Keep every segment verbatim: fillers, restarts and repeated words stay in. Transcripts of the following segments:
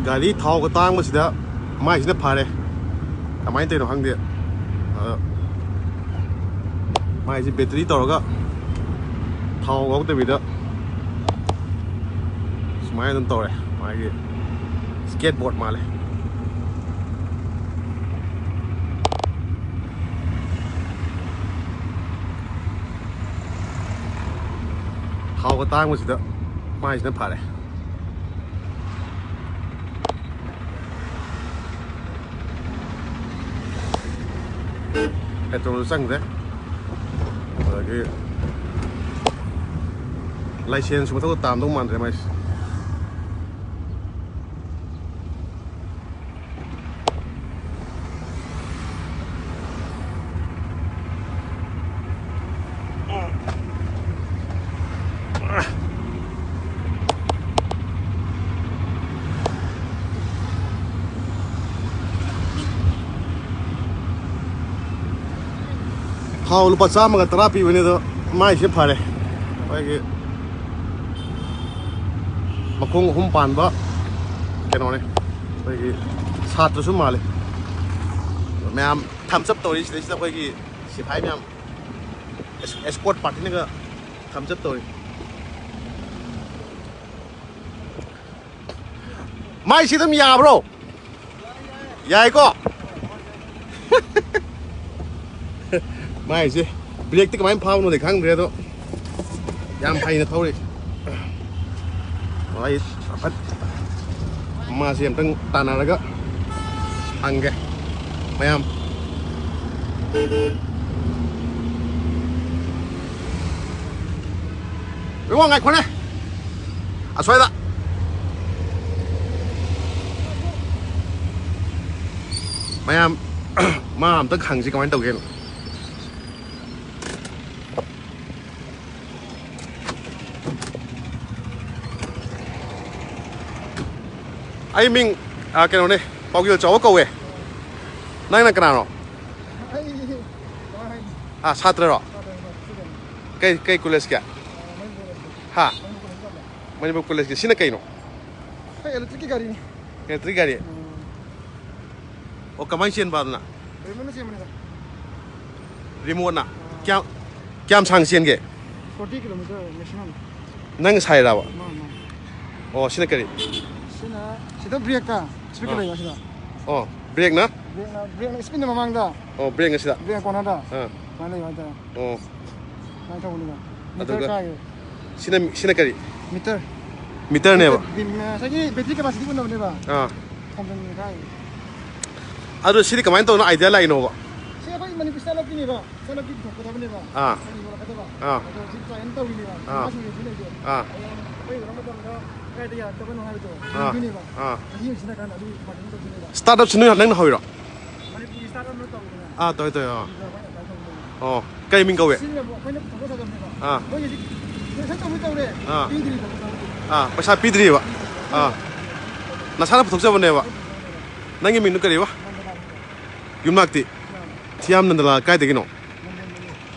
ꯒꯥꯔꯤ ꯊꯥꯎꯒ ꯇꯥꯡꯕꯁꯤꯗ ꯃꯥꯏꯁꯤꯅ ꯐꯔꯦ꯫ ꯀꯃꯥꯏꯅ ꯇꯧꯔꯤꯅꯣ ꯈꯪꯗꯦ꯫ ꯑꯗꯣ ꯃꯥꯏꯁꯤ ꯕꯦꯇ꯭ꯔꯤ ꯇꯧꯔꯒ ꯊꯥꯎ ꯌꯥꯎꯗꯕꯤꯗ ꯁꯨꯃꯥꯏꯅ ꯑꯗꯨꯝ ꯇꯧꯔꯦ꯫ ꯃꯥꯒꯤ ꯁ꯭ꯀꯦꯠ ꯕꯣꯔꯗ ꯃꯥꯜꯂꯦ꯫ ꯊꯥꯎꯒ ꯇꯥꯡꯕꯁꯤꯗ ꯃꯥꯏꯁꯤꯅ ꯐꯔꯦ꯫ ꯄꯦꯇ꯭ꯔꯣꯜꯁꯨ ꯆꯪꯗ꯭ꯔꯦ꯫ ꯑꯗꯒꯤ ꯂꯥꯏꯁꯦꯟꯁꯁꯨ ꯃꯊꯧ ꯇꯥꯝꯗꯧ ꯃꯥꯟꯗ꯭ꯔꯦ ꯃꯥꯏꯁꯦ꯫ ꯊꯥꯎ ꯂꯨꯄꯥ ꯆꯥꯝꯃꯒ ꯇꯔꯥ ꯄꯤꯕꯅꯤ, ꯑꯗꯣ ꯃꯥꯏꯁꯦ ꯐꯔꯦ꯫ ꯑꯩꯈꯣꯏꯒꯤ ꯃꯈꯣꯡ ꯑꯍꯨꯝ ꯄꯥꯟꯕ ꯀꯩꯅꯣꯅꯦ, ꯑꯩꯈꯣꯏꯒꯤ ꯁꯥꯇ꯭ꯔꯁꯨ ꯃꯥꯜꯂꯦ꯫ ꯃꯌꯥꯝ ꯊꯝꯁ ꯑꯞ ꯇꯧꯔꯤ ꯁꯤꯗꯩꯁꯤꯗ, ꯑꯩꯈꯣꯏꯒꯤ ꯁꯤꯐꯥꯏ ꯃꯌꯥꯝ, ꯑꯦꯁꯀꯣꯔꯠ ꯄꯥꯔꯇꯤꯅꯒ ꯊꯝꯁ ꯑꯞ ꯇꯧꯔꯤ꯫ ꯃꯥꯏꯁꯤ ꯑꯗꯨꯝ ꯌꯥꯕ꯭ꯔꯣ? ꯌꯥꯏꯀꯣ? ꯃꯥꯏꯁꯦ ꯕ꯭ꯔꯦꯛꯇꯤ ꯀꯃꯥꯏꯅ ꯐꯥꯕꯅꯣꯗꯤ ꯈꯪꯗ꯭ꯔꯦ, ꯑꯗꯣ ꯌꯥꯝ ꯐꯩꯅ ꯊꯧꯔꯤ꯫ ꯑꯩ ꯐꯠ ꯃꯥꯁꯦ ꯑꯝꯇꯪ ꯇꯥꯟꯅꯔꯒ ꯍꯪꯒꯦ ꯃꯌꯥꯝ꯫ ꯏꯕꯨꯡꯉꯣ, ꯉꯥꯏꯈꯣꯅꯦ꯫ ꯑꯁ꯭ꯋꯥꯏꯗ꯫ ꯃꯌꯥꯝ, ꯃꯥ ꯑꯝꯇ ꯍꯪꯁꯤ ꯀꯃꯥꯏꯅ ꯇꯧꯒꯦꯅ꯫ ꯑꯩ ꯃꯤꯡ, ꯑ, ꯀꯩꯅꯣꯅꯦ, ꯄꯥꯎꯖꯦꯜ ꯆꯥꯎꯕ ꯀꯧꯋꯦ꯫ ꯅꯪꯅ ꯀꯅꯥꯅꯣ? ꯑꯩ ꯀꯃꯥꯏ ꯍꯥꯏꯅꯤ? ꯑꯥ, ꯁꯥꯇ꯭ꯔꯔꯣ? ꯁꯥꯇ꯭ꯔꯅꯤ, ꯁꯥꯇ꯭ꯔ, ꯁꯥꯇ꯭ꯔꯅꯤ꯫ ꯀꯩ, ꯀꯩ ꯀꯣꯂꯦꯖꯀꯤ? ꯑ, ꯃꯅꯤꯄꯨꯔ ꯀꯣꯂꯦꯖꯀꯤ꯫ ꯍꯥ? ꯃꯅꯤꯄꯨꯔ ꯀꯣꯂꯦꯖꯀꯤ ꯇꯝꯕ꯫ ꯃꯅꯤꯄꯨꯔ ꯀꯣꯂꯦꯖꯀꯤ꯫ ꯁꯤꯅ ꯀꯩꯅꯣ? ꯑꯩꯈꯣꯏ ꯏꯂꯦꯛꯇ꯭ꯔꯤꯛꯀꯤ ꯒꯥꯔꯤꯅꯤ꯫ ꯕꯦꯇ꯭ꯔꯤ ꯒꯥꯔꯤ꯫ ꯎꯝ, ꯑꯣ, ꯀꯃꯥꯏꯅ ꯆꯦꯟꯕ ꯑꯗꯨꯅ? ꯀꯔꯤꯃꯅ ꯆꯦꯟꯕꯅꯤꯗ꯫ ꯔꯤꯃꯣꯠꯅ? ꯀꯌꯥꯝ ꯀꯌꯥꯝ ꯁꯥꯡ ꯆꯦꯟꯒꯦ? Forty kilometer maximum. ꯅꯪ ꯁꯥꯏꯔꯕ? ꯃꯥ ꯃꯥ ꯑꯣ, ꯁꯤꯅ ꯀꯔꯤ? ꯁꯤꯅ ꯁꯤꯗ ꯕ꯭ꯔꯦꯛꯇ ꯏꯁꯄꯤꯀꯔ ꯑꯥ꯫ ꯂꯩꯕ ꯁꯤꯗ꯫ ꯑꯣ, ꯕ꯭ꯔꯦꯛꯅ? ꯕ꯭ꯔꯦꯛꯅ ꯕ꯭ꯔꯦꯛꯅ ꯏꯁꯄꯤꯟꯅ ꯃꯃꯥꯡꯗ꯫ ꯑꯣ, ꯕ꯭ꯔꯦꯛꯅ ꯁꯤꯗ? ꯕ꯭ꯔꯦꯛ ꯀꯣꯟꯅꯔꯗ꯫ ꯑꯥ꯫ ꯁꯨꯃꯥꯏꯅ ꯂꯩꯕ ꯍꯥꯏꯇꯥꯔꯦ꯫ ꯑꯣ, ꯁꯨꯃꯥꯏꯅ ꯇꯧꯕꯅꯤꯗ꯫ ꯃꯤꯇꯔ ꯑꯗꯨꯒ ꯀꯥꯏꯌꯦ꯫ ꯁꯤꯅ ꯁꯤꯅ ꯀꯔꯤ? ꯃꯤꯇꯔ꯫ ꯃꯤꯇꯔꯅꯦꯕ? ꯕꯤꯝ, ꯉꯁꯥꯏꯒꯤ ꯕꯦꯇ꯭ꯔꯤ ꯀꯦꯄꯥꯁꯤꯇꯤ ꯎꯠꯅꯕꯅꯦꯕ꯫ ꯑꯥ꯫ ꯊꯣꯝꯖꯟꯒꯦ ꯀꯥꯏꯌꯦ꯫ ꯑꯗꯣ ꯁꯤꯗꯤ ꯀꯃꯥꯏꯅ ꯇꯧꯅ ꯑꯥꯏꯗꯤꯌꯥ ꯂꯥꯛꯏꯅꯣꯕ? ꯁꯤ ꯑꯩꯈꯣꯏ ꯃꯅꯤꯄꯨꯔ ꯁ꯭ꯇꯥꯔꯠ ꯑꯞꯀꯤꯅꯦꯕ꯫ ꯁ꯭ꯇꯥꯔꯠ ꯑꯞꯀꯤ ꯄꯨꯊꯣꯛꯀꯗꯕꯅꯦꯕ꯫ ꯑꯥ꯫ ꯑꯩꯈꯣꯏ ꯌꯣꯜꯂꯛꯀꯗꯕ꯫ ꯑꯥ꯫ ꯑꯗꯣ ꯍꯧꯖꯤꯛ ꯇ꯭ꯔꯥꯏ ꯑꯃ ꯇꯧꯔꯤꯅꯦꯕ꯫ ꯑꯥ꯫ ꯃꯥꯁꯤꯡ ꯌꯣꯟꯕ ꯂꯩꯁꯦ꯫ ꯑꯥ꯫ ꯑꯩꯈꯣꯏ ꯌꯣꯜꯂꯛꯄ ꯃꯇꯝꯗ ꯀꯥꯏꯗ ꯌꯥꯔꯛꯇꯕꯅꯣ ꯍꯥꯏꯕꯗꯣ ꯑꯥ꯫ ꯌꯦꯡꯗꯣꯏꯅꯦꯕ꯫ ꯑꯥ꯫ ꯆꯍꯤ ꯑꯃ ꯁꯤꯟꯅꯀꯥꯟꯗ ꯑꯗꯨꯒꯤ ꯃꯥꯔꯀꯦꯇꯤꯡ ꯇꯧꯗꯣꯏꯅꯦꯕ꯫ ꯁ꯭ꯇꯥꯔꯠ ꯑꯞꯁꯤ ꯅꯣꯏ ꯅꯪꯅ ꯍꯧꯔꯤꯔꯣ? ꯃꯅꯤꯄꯨꯔꯒꯤ ꯁ꯭ꯇꯥꯔꯠ ꯑꯞꯅ ꯇꯧꯕꯅꯦ꯫ ꯑꯥ, ꯇꯧꯋꯦ, ꯇꯧꯋꯦ, ꯑꯥ꯫ ꯑꯗꯨꯗ ꯑꯩꯈꯣꯏꯅ ꯑꯗꯨꯃꯥꯏꯅ ꯇꯧꯕꯅꯦꯕ꯫ ꯑꯣ, ꯀꯩ ꯃꯤꯡ ꯀꯧꯋꯦ? ꯁꯤꯅ ꯑꯃꯨꯛ ꯑꯩꯈꯣꯏꯅ ꯄꯨꯊꯣꯛꯄ ꯁꯥꯖꯝꯅꯦꯕ꯫ ꯑꯥ꯫ ꯃꯣꯏ ꯍꯧꯖꯤꯛ ꯇ꯭ꯔꯥꯟꯖꯦꯛꯁꯟ ꯇꯧꯕ ꯇꯧꯔꯦ꯫ ꯑꯥ꯫ ꯄꯤꯗ꯭ꯔꯤꯕ ꯄꯩꯁꯥ꯫ ꯑꯥ, ꯄꯩꯁꯥ ꯄꯤꯗ꯭ꯔꯤꯕ? ꯑꯥ꯫ ꯅꯁꯥꯅ ꯄꯨꯊꯣꯛꯆꯕꯅꯦꯕ? ꯅꯪꯒꯤ ꯃꯤꯡꯗꯨ ꯀꯔꯤꯕ? ꯌꯨꯝꯅꯥꯛꯇꯤ? ꯊꯤꯌꯥꯝ ꯅꯟꯗꯂꯥ ꯀꯥꯏꯗꯒꯤꯅꯣ?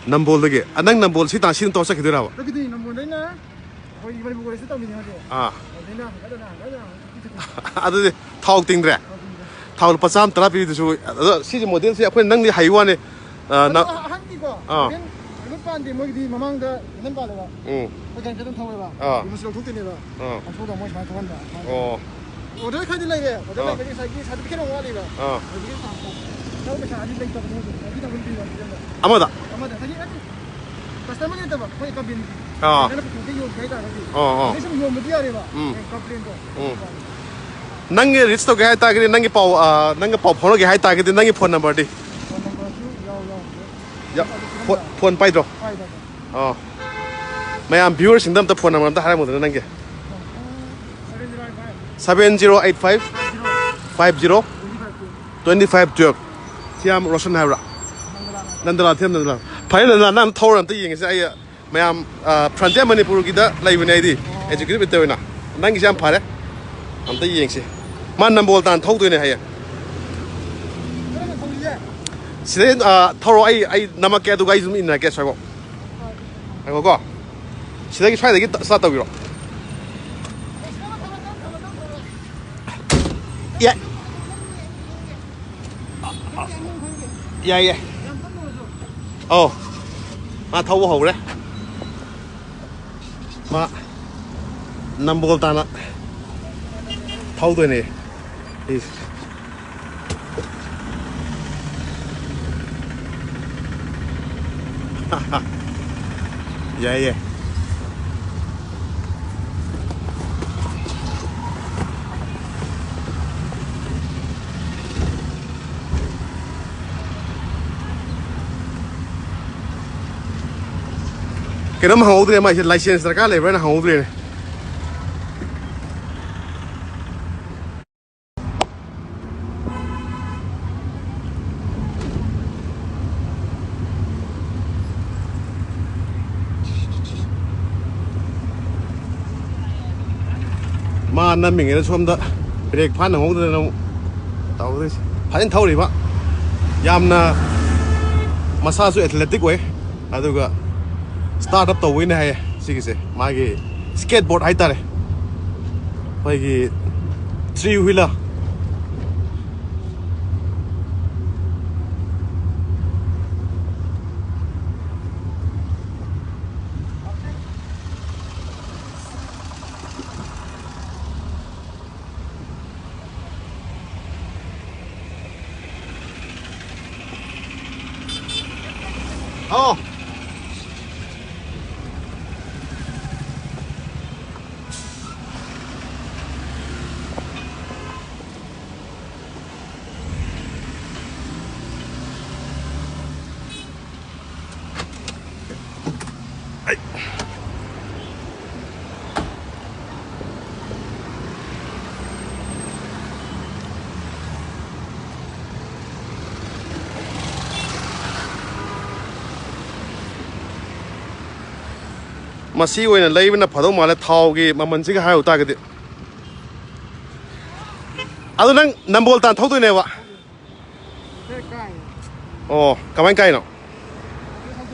ꯅꯝꯕꯣꯜꯗꯒꯤ? ꯑ, ꯅꯪ ꯅꯝꯕꯣꯜ ꯁꯤ ꯇꯥꯟ ꯁꯤꯅ ꯇꯧꯔ ꯆꯠꯈꯤꯗꯣꯏꯔꯕ? ꯆꯠꯈꯤꯗꯣꯏꯅꯤ ꯅꯝꯕꯣꯜꯗꯩꯅ ꯑꯩꯈꯣꯏꯒꯤ ꯃꯅꯤꯄꯨꯔ ꯀꯣꯂꯦꯖꯇ ꯇꯝꯃꯤꯅꯦ ꯍꯧꯖꯤꯛ꯫ ꯑꯥ꯫ ꯑꯗꯩꯅ ꯍꯪꯒꯠ ꯍꯟꯗ ꯍꯪꯒꯠ ꯍꯟꯗ ꯍꯪꯒꯠ ꯍꯟꯗ ꯑꯗꯨꯗꯤ ꯊꯥꯎ ꯇꯤꯡꯗ꯭ꯔꯦ? ꯊꯥꯎ ꯂꯨꯄꯥ ꯆꯥꯝꯃ ꯇꯔꯥ ꯄꯤꯕꯗꯨꯁꯨ꯫ ꯑꯗꯣ ꯁꯤꯒꯤ ꯃꯣꯗꯦꯜꯁꯦ ꯑꯩꯈꯣꯏ ꯅꯪꯗꯤ ꯍꯩ ꯋꯥꯅꯤ꯫ ꯑ, ꯅ-, ꯑꯗꯣ ꯑꯍꯟꯒꯤꯀꯣ ꯑꯥ꯫ ꯍꯦꯟ-, ꯍꯦꯟꯒꯠ ꯄꯥꯟꯗꯦ, ꯃꯣꯏꯒꯤꯗꯤ ꯃꯃꯥꯡꯗ ꯍꯦꯟꯒꯠ ꯄꯥꯜꯂꯦꯕ꯫ ꯎꯝ꯫ ꯑꯩꯈꯣꯏ ꯒꯥꯔꯤ ꯈꯤꯇꯪ ꯊꯧꯋꯦꯕ꯫ ꯑꯥ꯫ ꯌꯨꯝꯁꯨ ꯂꯧꯊꯣꯛꯇꯣꯏꯅꯦꯕ꯫ ꯑꯥ꯫ ꯂꯧꯊꯣꯛꯑꯒ ꯃꯣꯏ ꯁꯨꯃꯥꯏꯅ ꯊꯧꯍꯟꯕ꯫ ꯑꯣ꯫ ꯑꯣꯔꯗꯔ ꯈꯔꯗꯤ ꯂꯩꯔꯦ꯫ ꯑꯣꯔꯗꯔ ꯑꯥ꯫ ꯂꯩꯕꯒꯤ ꯉꯁꯥꯏꯒꯤ ꯁꯥꯔꯇꯤꯐꯤꯀꯦꯠ ꯑꯃ ꯋꯥꯠꯂꯤꯕ꯫ ꯑꯥ꯫ ꯁꯥꯔꯇꯤꯐꯤꯀꯦꯠ ꯇꯥꯟꯊꯣꯛ-, ꯂꯧ ꯄꯩꯁꯥ ꯑꯅꯤ ꯂꯩꯇꯕꯅꯦ ꯍꯧꯖꯤꯛ꯫ ꯁꯥꯔꯇꯤꯐꯤꯀꯦꯠ ꯑꯃ ꯄꯤꯕ ꯁꯤꯗ꯫ ꯑꯃꯗ? ꯑꯃꯗ ꯉꯁꯥꯏꯒꯤ ꯅꯠꯇꯦ꯫ ꯀꯁꯇꯃꯔꯒꯤ ꯅꯠꯇꯕ, ꯑꯩꯈꯣꯏ ꯀꯝꯄꯦꯅꯤꯒꯤ꯫ ꯑꯥ꯫ ꯐꯖꯅ ꯄꯨꯊꯣꯛꯑꯒ ꯌꯣꯟꯕ ꯍꯥꯏꯇꯥꯔꯒꯗꯤ꯫ ꯑꯣ, ꯑꯣ꯫ ꯑꯗꯩ ꯁꯨꯝ ꯌꯣꯟꯕꯗꯤ ꯌꯥꯔꯦꯕ꯫ ꯎꯝ꯫ ꯑꯦ, ꯀꯝꯄ꯭ꯂꯦꯟꯗꯣ꯫ ꯎꯝ꯫ ꯅꯪꯒꯤ ꯔꯤꯆ ꯇꯧꯒꯦ ꯍꯥꯏꯇꯥꯔꯒꯗꯤ, ꯅꯪꯒꯤ ꯄꯥꯎ, ꯑ, ꯅꯪꯒ ꯄꯥꯎ ꯐꯥꯎꯅꯒꯦ ꯍꯥꯏꯇꯥꯔꯒꯗꯤ, ꯅꯪꯒꯤ ꯐꯣꯟ ꯅꯝꯕꯔꯗꯤ? ꯐꯣꯟ ꯅꯝꯕꯔꯁꯨ ꯌꯥꯎ ꯌꯥꯎꯗꯦ꯫ ꯌꯥ-, ꯐꯣꯟ, ꯐꯣꯟ ꯄꯥꯏꯗ꯭ꯔꯣ? ꯄꯥꯏꯗꯕ꯫ ꯑꯣ꯫ ꯃꯌꯥꯝ ꯚ꯭ꯌꯨꯋꯔꯁꯤꯡꯗ ꯑꯝꯇ ꯐꯣꯟ ꯅꯝꯕꯔ ꯑꯝꯇ ꯍꯥꯏꯔꯝꯃꯨꯗꯅ ꯅꯪꯒꯤ꯫ Seven zero eight five. Seven zero eight five five zero. Twenty five twelve. Twenty five twelve. Thiyam Roshan ꯍꯥꯏꯕ꯭ꯔꯥ? ꯅꯟꯗꯂꯥ, ꯊꯤꯌꯥꯝ ꯅꯟꯗꯂꯥ꯫ ꯐꯔꯦ, ꯅꯟꯗꯂꯥ, ꯅꯪ ꯊꯧꯔ ꯑꯝꯇ ꯌꯦꯡꯉꯁꯤ꯫ ꯑꯩ ꯃꯌꯥꯝ, ꯑ, Frontier ꯃꯅꯤꯄꯨꯔꯒꯤꯗ ꯂꯩꯕꯅꯦ ꯑꯩꯗꯤ, ꯑꯦꯛꯖꯤꯀ꯭ꯌꯨꯇꯤꯚ ꯂꯩꯇꯕꯅꯤꯅ꯫ ꯅꯪꯒꯤꯁꯦ ꯌꯥꯝ ꯐꯔꯦ, ꯑꯝꯇ ꯌꯦꯡꯁꯤ꯫ ꯃꯥ ꯅꯝꯕꯣꯜ ꯇꯥꯟꯅ ꯊꯧꯗꯣꯏꯅꯦ ꯍꯌꯦꯡ꯫ ꯁꯤꯗꯩ, ꯑ, ꯊꯧꯔꯣ, ꯑꯩ, ꯑꯩ ꯅꯝꯃꯛꯀꯦ, ꯑꯗꯨꯒ ꯑꯩ ꯑꯗꯨꯝ ꯏꯟꯅꯔꯛꯀꯦ ꯁ꯭ꯋꯥꯏꯐꯥꯎ꯫ ꯉꯥꯏꯈꯣꯀꯣ꯫ ꯁꯤꯗꯒꯤ ꯁ꯭ꯋꯥꯏꯗꯒꯤ ꯁ꯭ꯇꯥꯔꯠ ꯇꯧꯕꯤꯔꯣ꯫ ꯌꯥꯏ꯫ ꯌꯥꯏ, ꯌꯥꯏ꯫ ꯑꯧ꯫ ꯃꯥ ꯊꯧꯕ ꯍꯧꯔꯦ꯫ ꯃꯥ ꯅꯝꯕꯣꯜ ꯇꯥꯅ ꯊꯧꯗꯣꯏꯅꯦ꯫ ꯏꯁ꯫ ꯌꯥꯏ, ꯌꯥꯏ꯫ ꯀꯩꯅꯣꯝ ꯍꯪꯍꯧꯗ꯭ꯔꯦ, ꯃꯥꯏꯁꯦ license ꯗꯔꯀꯥꯔ ꯂꯩꯕ꯭ꯔꯥꯅ ꯍꯪꯍꯧꯗ꯭ꯔꯦꯅꯦ꯫ ꯃꯥ ꯅꯝꯃꯤꯉꯩꯗ ꯁꯣꯝꯗ brake ꯐꯥ ꯅꯪꯍꯧꯗꯗꯅ ꯑꯃꯨꯛ ꯇꯧꯗꯣꯏꯁꯦ꯫ ꯐꯖꯅ ꯊꯧꯔꯤꯕ, ꯌꯥꯝꯅ ꯃꯁꯥꯁꯨ athletic ꯑꯣꯏ, ꯑꯗꯨꯒ start up ꯇꯧꯕꯩꯅꯦ ꯍꯥꯏꯌꯦ ꯁꯤꯒꯤꯁꯦ, ꯃꯥꯒꯤ skateboard ꯍꯥꯏꯇꯥꯔꯦ, ꯑꯩꯈꯣꯏꯒꯤ three wheeler꯫ ꯍꯥꯎ꯫ ꯃꯁꯤ ꯑꯣꯏꯅ ꯂꯩꯕꯅ ꯐꯗꯧ ꯃꯥꯜꯂꯦ, ꯊꯥꯎꯒꯤ ꯃꯃꯜꯁꯤꯒ ꯍꯥꯏꯔꯨ ꯇꯥꯔꯒꯗꯤ꯫ ꯑꯗꯨ ꯅꯪ ꯅꯝꯕꯣꯜ ꯇꯥꯟ ꯊꯧꯗꯣꯏꯅꯦꯕ? ꯑꯣ, ꯀꯃꯥꯏ ꯀꯥꯏꯅꯣ?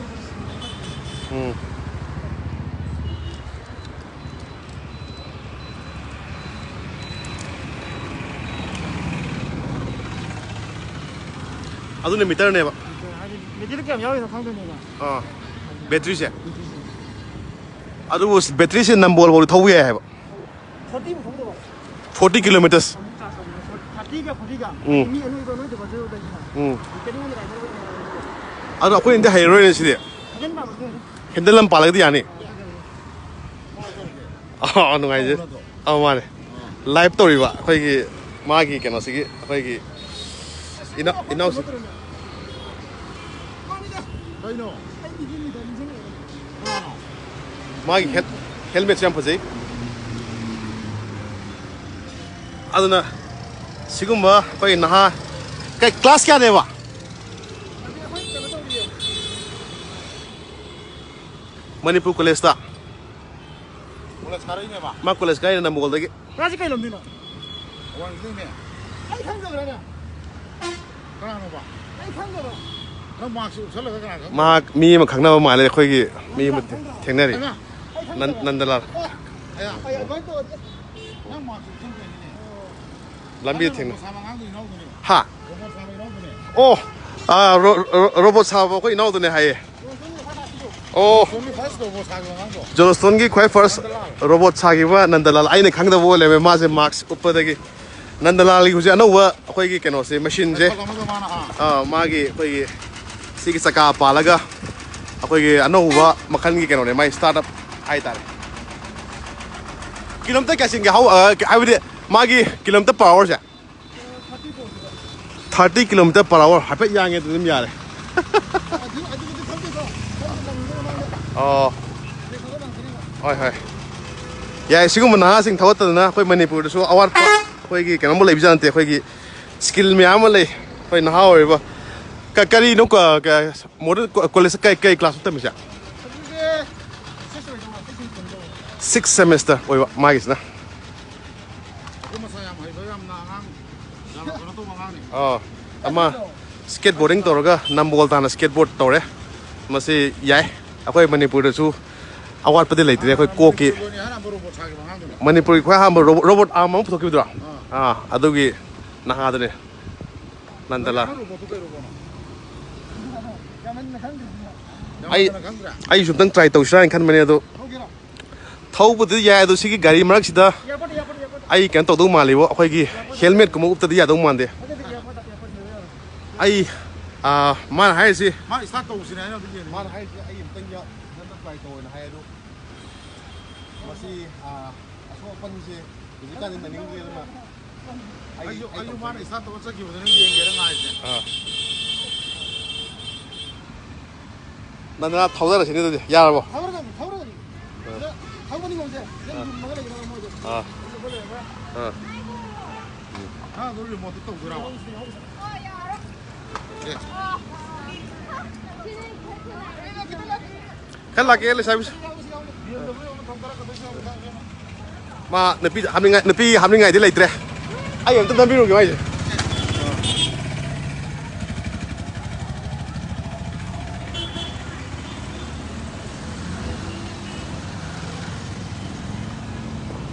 ꯎꯝ꯫ ꯑꯗꯨꯅ ꯃꯤꯇꯔꯅꯦꯕ꯫ ꯍꯥꯏꯗꯤ ꯃꯤꯇꯔ ꯀꯌꯥꯝ ꯌꯥꯎꯔꯤꯅꯣ ꯈꯪꯗꯣꯏꯅꯦꯕ꯫ ꯑꯥ, ꯕꯦꯇ꯭ꯔꯤꯁꯦ꯫ ꯑꯗꯨꯕꯨ ꯕꯦꯇ꯭ꯔꯤꯁꯦ ꯅꯝꯕꯣꯜ ꯐꯥꯎꯗꯤ ꯊꯧꯕ ꯌꯥꯏ ꯍꯥꯏꯕ꯫ ꯐꯣꯔꯇꯤꯕꯨ ꯊꯧꯗꯕ꯫ Forty kilometres. ꯑꯃꯨꯛ ꯆꯥꯔꯖ ꯇꯧꯕꯗ ꯐꯣꯔ-, ꯊꯥꯔꯇꯤꯒ ꯐꯣꯔꯇꯤꯒ꯫ ꯎꯝ꯫ ꯃꯤ ꯑꯅꯣꯏꯕ ꯑꯅꯣꯏꯗꯕꯁꯨ ꯂꯩꯗꯅ꯫ ꯎꯝ꯫ ꯀꯩꯅꯣ ꯑꯣꯏꯅ ꯔꯥꯏꯗꯔ ꯑꯣꯏꯅ ꯂꯩꯔꯗꯤ꯫ ꯑꯗꯣ ꯑꯩꯈꯣꯏꯅꯗꯤ ꯍꯩꯔꯔꯣꯏꯅꯦ ꯁꯤꯗꯤ꯫ ꯍꯦꯟꯗꯜ ꯄꯥꯝꯕꯁꯨ ꯂꯩꯔꯦ꯫ ꯍꯦꯟꯗꯜ ꯑꯃ ꯄꯥꯜꯂꯒꯗꯤ ꯌꯥꯅꯤ꯫ ꯑꯥ, ꯅꯨꯡꯉꯥꯏꯖꯩ꯫ ꯑꯧ, ꯃꯥꯅꯦ꯫ ꯂꯥꯏꯚ ꯇꯧꯔꯤꯕ ꯑꯩꯈꯣꯏꯒꯤ ꯃꯥꯒꯤ ꯀꯩꯅꯣꯁꯤꯒꯤ ꯑꯩꯈꯣꯏꯒꯤ ꯏꯅꯥꯎ-, ꯏꯅꯥꯎꯁꯤ꯫ ꯀꯩꯅꯣ? ꯃꯥꯒꯤ ꯍꯦꯜ-, ꯍꯦꯜꯃꯦꯠꯁꯦ ꯌꯥꯝ ꯐꯖꯩ꯫ ꯑꯗꯨꯅ ꯁꯤꯒꯨꯝꯕ ꯑꯩꯈꯣꯏ ꯅꯍꯥ, ꯀꯩ, ꯀ꯭ꯂꯥꯁ ꯀꯌꯥꯅꯦꯕ? ꯃꯅꯤꯄꯨꯔ ꯀꯣꯂꯦꯖꯇ꯫ ꯀꯣꯂꯦꯖ ꯀꯥꯔꯛꯏꯅꯦꯕ? ꯃꯥ ꯀꯣꯂꯦꯖ ꯀꯥꯔꯛꯏꯅꯦ ꯅꯝꯕꯣꯜꯗꯒꯤ꯫ ꯃꯥꯁꯤ ꯀꯩ ꯂꯝꯗꯩꯅꯣ? ꯑꯋꯥꯡꯗꯩꯅꯦ꯫ ꯑꯩ ꯈꯪꯗꯕ꯭ꯔꯥꯅꯦ? ꯀꯅꯥꯅꯣꯕ? ꯑꯩ ꯈꯪꯗꯕ꯭ꯔꯥ? ꯅꯪ ꯃꯥꯛꯁ ꯎꯞꯁꯜꯂꯒ ꯀꯅꯥ ꯈꯪꯗꯣꯏꯅꯣ? ꯃꯍꯥꯛ ꯃꯤ ꯑꯃ ꯈꯪꯅꯕ ꯃꯥꯜꯂꯦ, ꯑꯩꯈꯣꯏꯒꯤ ꯃꯤ ꯑꯃ ꯊꯦꯡꯅꯔꯤ꯫ ꯑꯩ ꯈꯪꯗꯕ꯭ꯔꯥ? ꯅꯟ-, ꯅꯟꯗꯂꯥꯜ꯫ ꯑꯣ, ꯑꯩ ꯑꯗꯨꯃꯥꯏꯅ ꯇꯧꯔꯗꯤ꯫ ꯅꯪ ꯃꯥꯛꯁ ꯎꯞꯁꯟꯗꯣꯏꯅꯤꯅꯦ꯫ ꯂꯝꯕꯤꯗ ꯅꯪ ꯊꯦꯡꯅ-, ꯔꯣꯕꯣꯠ ꯁꯥꯕ ꯑꯉꯥꯡꯗꯣ ꯏꯅꯥꯎꯗꯨꯅꯦ꯫ ꯍꯥ? ꯔꯣꯕꯣꯠ ꯁꯥꯕ ꯏꯅꯥꯎꯗꯨꯅꯦ꯫ ꯑꯣ, ꯑꯥ, ꯔꯣ-, ꯔꯣ-, ꯔꯣꯕꯣꯠ ꯁꯥꯕ ꯑꯩꯈꯣꯏ ꯏꯅꯥꯎꯗꯨꯅꯦ ꯍꯥꯏꯌꯦ꯫ ꯑꯣ꯫ ꯖꯣꯟꯁꯇꯣꯟꯒꯤ ꯈ꯭ꯋꯥꯏ ꯐꯥꯔꯁ ꯔꯣꯕꯣꯠ ꯁꯥꯈꯤꯕ ꯅꯟꯗꯂꯥꯜ, ꯑꯩꯅ ꯈꯪꯗꯕ ꯑꯣꯏ ꯂꯩꯔꯝꯃꯦ, ꯃꯥꯁꯦ ꯃꯥꯛꯁ ꯎꯞꯄꯗꯒꯤ꯫ ꯅꯟꯗꯂꯥꯜꯒꯤ ꯍꯧꯖꯤꯛ ꯑꯅꯧꯕ ꯑꯩꯈꯣꯏꯒꯤ ꯀꯩꯅꯣꯁꯦ, ꯃꯦꯁꯤꯟꯁꯦ, ꯑꯥ, ꯃꯥꯒꯤ ꯑꯩꯈꯣꯏꯒꯤ ꯁꯤꯒꯤ ꯆꯀꯥ ꯄꯥꯜꯂꯒ ꯑꯩꯈꯣꯏꯒꯤ ꯑꯅꯧꯕ ꯃꯈꯜꯒꯤ ꯀꯩꯅꯣꯅꯦ, ꯃꯥꯏ ꯁ꯭ꯇꯥꯔꯠ ꯑꯞ ꯍꯥꯏꯇꯥꯔꯦ꯫ ꯀꯤꯂꯣꯃꯤꯇꯔ ꯀꯌꯥ ꯆꯦꯟꯒꯦ? ꯍꯥꯎ-, ꯑ, ꯍꯥꯏꯕꯗꯤ ꯃꯥꯒꯤ ꯀꯤꯂꯣꯃꯤꯇꯔ per hourꯁꯦ? ꯊꯥꯔꯇꯤ ꯀꯤꯂꯣꯃꯤꯇꯔ per hour ꯍꯥꯏꯐꯦꯠ ꯌꯥꯡꯉꯦ, ꯑꯗꯨ ꯑꯗꯨꯝ ꯌꯥꯔꯦ꯫ ꯑꯣ꯫ ꯍꯣꯏ, ꯍꯣꯏ꯫ ꯌꯥꯏ, ꯁꯤꯒꯨꯝꯕ ꯅꯍꯥꯁꯤꯡ ꯊꯧꯒꯠꯇꯗꯅ ꯑꯩꯈꯣꯏ ꯃꯅꯤꯄꯨꯔꯗꯁꯨ ꯑꯋꯥꯠꯄ ꯑꯩꯈꯣꯏꯒꯤ ꯀꯩꯅꯣꯝꯃ ꯂꯩꯕꯖꯥꯠ ꯅꯠꯇꯦ꯫ ꯑꯩꯈꯣꯏꯒꯤ ꯁ꯭ꯀꯤꯜ ꯃꯌꯥꯝ ꯑꯃ ꯂꯩ꯫ ꯑꯩꯈꯣꯏ ꯅꯍꯥ ꯑꯣꯏꯔꯤꯕ ꯀ-, ꯀꯔꯤꯅꯣ ꯀ-, ꯀ-, ꯃꯣꯗꯔꯟ ꯀꯣ-, ꯀꯣꯂꯦꯖ ꯀꯩ, ꯀꯩ ꯀ꯭ꯂꯥꯁ ꯇꯝꯃꯤꯁꯦ? ꯁꯤꯛꯁ ꯁꯦꯃꯤꯁꯇꯔ ꯑꯣꯏꯕ ꯃꯥꯒꯤꯁꯤꯅ꯫ ꯑꯩꯈꯣꯏ ꯃꯁꯥ ꯌꯥꯝ ꯍꯩꯕ, ꯌꯥꯝꯅ ꯑꯉꯥꯡ, ꯌꯥꯝꯅ ꯀꯩꯅꯣ ꯇꯧꯕ ꯑꯉꯥꯡꯅꯤ꯫ ꯑꯥ, ꯑꯃ ꯁ꯭ꯀꯦꯠ ꯕꯣꯔꯗꯤꯡ ꯇꯧꯔꯒ ꯅꯝꯕꯣꯜ ꯇꯥꯟꯅ ꯁ꯭ꯀꯦꯠ ꯕꯣꯔꯗ ꯇꯧꯔꯦ꯫ ꯃꯁꯤ ꯌꯥꯏ꯫ ꯑꯩꯈꯣꯏ ꯃꯅꯤꯄꯨꯔꯗꯁꯨ ꯑꯋꯥꯠꯄꯗꯤ ꯂꯩꯇ꯭ꯔꯦ, ꯑꯩꯈꯣꯏ ꯀꯣꯛꯀꯤ꯫ ꯃꯅꯤꯄꯨꯔꯒꯤ ꯈ꯭ꯋꯥꯏ ꯑꯍꯥꯟꯕ ꯔꯣꯕꯣꯠ ꯁꯥꯈꯤꯕ ꯑꯉꯥꯡꯗꯨꯅꯤ꯫ ꯃꯅꯤꯄꯨꯔꯒꯤ ꯈ꯭ꯋꯥꯏ ꯑꯍꯥꯟꯕ ꯔꯣꯕꯣꯠ, ꯔꯣꯕꯣꯠ ꯑꯥꯔꯝ ꯑꯃ ꯄꯨꯊꯣꯛꯈꯤꯕꯗꯨꯔꯣ? ꯑꯥ꯫ ꯑꯥ, ꯑꯗꯨꯒꯤ ꯅꯍꯥꯗꯨꯅꯦ꯫ ꯅꯟꯗꯂꯥ꯫ ꯑꯩ, ꯑꯩꯁꯨ ꯑꯝꯇꯪ try ꯇꯧꯁꯤꯔꯥ ꯍꯥꯏꯅ ꯈꯟꯕꯅꯦ ꯑꯗꯣ꯫ ꯊꯧꯕꯗꯤ ꯌꯥꯏ ꯑꯗꯣ, ꯁꯤꯒꯤ ꯒꯥꯔꯤ ꯃꯔꯛꯁꯤꯗ ꯑꯩ ꯀꯩꯅꯣ ꯇꯧꯗꯧ ꯃꯥꯜꯂꯤꯕꯣ, ꯑꯩꯈꯣꯏꯒꯤ helmet ꯀꯨꯝꯕ ꯎꯞꯇꯗꯤ ꯌꯥꯗꯧ ꯃꯥꯟꯗꯦ꯫ ꯑꯩ, ꯑꯥ, ꯃꯥꯅ ꯍꯥꯏꯔꯤꯁꯤ, ꯃꯥ start ꯇꯧꯁꯤꯅꯦ ꯍꯥꯏꯅ ꯑꯝꯇ ꯌꯦꯡꯉꯦ꯫ ꯃꯥꯅ ꯍꯥꯏꯔꯤꯁꯤ ꯑꯩ ꯑꯝꯇꯪ ꯌꯥ-, ꯑꯝꯇ try ꯇꯧꯑꯣꯅ ꯍꯥꯏ ꯑꯗꯣ, ꯃꯁꯤ, ꯑꯥ, ꯑꯁꯣꯛ ꯑꯄꯟꯁꯦ ꯍꯧꯖꯤꯛꯀꯥꯟꯗꯤ ꯅꯪꯅꯤꯡꯗ꯭ꯔꯦꯗꯅ꯫ ꯑꯩ, ꯑꯩꯁꯨ, ꯑꯩ ꯑꯩꯁꯨ ꯇꯧꯒꯦ꯫ ꯃꯥꯅ start ꯇꯧꯔ ꯆꯠꯈꯤꯕꯗꯨꯅ ꯌꯦꯡꯒꯦꯅ ꯉꯥꯏꯔꯤꯁꯦ꯫ ꯑꯥ꯫ ꯅꯟꯗꯅ ꯊꯧꯗꯔꯁꯤꯅꯦ ꯑꯗꯨꯗꯤ꯫ ꯌꯥꯔꯕꯣ? ꯊꯧꯔꯗꯕꯅꯤ, ꯊꯧꯔꯗꯕꯅꯤ꯫ ꯑꯥ꯫ ꯁꯤꯗ ꯊꯧꯕꯗꯤ ꯉꯝꯗꯦ꯫ ꯁꯤꯗ ꯑꯥ꯫ ꯌꯨꯝꯃꯒ ꯂꯩꯒꯗꯕ ꯃꯣꯏꯗꯣ꯫ ꯑꯥ꯫ ꯌꯨꯝꯃꯒ ꯂꯩꯔꯒ ꯑꯥ꯫ ꯅꯪ ꯑꯗꯨꯝ remote ꯇ ꯇꯧꯗꯣꯏꯔꯕ? ꯍꯣꯏ, ꯌꯥꯔꯦ꯫ ꯑꯦ꯫ ꯈꯔ ꯂꯥꯛꯀꯦ, ꯂꯩꯁꯥꯕꯤꯁꯦ꯫ ꯃꯥ ꯅꯨꯄꯤ ꯍꯥꯞꯅꯤꯡꯉꯥꯏ, ꯅꯨꯄꯤ ꯍꯥꯞꯅꯤꯡꯉꯥꯏꯗꯤ ꯂꯩꯇ꯭ꯔꯦ꯫ ꯑꯩ ꯑꯝꯇ ꯅꯝꯕꯤꯔꯨꯒꯦ ꯃꯥꯏꯁꯦ꯫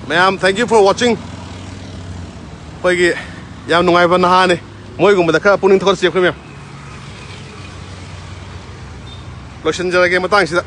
ꯃꯌꯥꯝ, thank you for watching꯫ ꯑꯩꯈꯣꯏꯒꯤ ꯌꯥꯝ ꯅꯨꯡꯉꯥꯏꯕ ꯅꯍꯥꯅꯤ꯫ ꯃꯣꯏꯒꯨꯝꯕꯗ ꯈꯔ ꯄꯨꯛꯅꯤꯡ ꯊꯧꯒꯠꯁꯤ ꯑꯩꯈꯣꯏ ꯃꯌꯥꯝ꯫ ꯂꯣꯏꯁꯤꯟꯖꯔꯒꯦ ꯃꯇꯥꯡꯁꯤꯗ꯫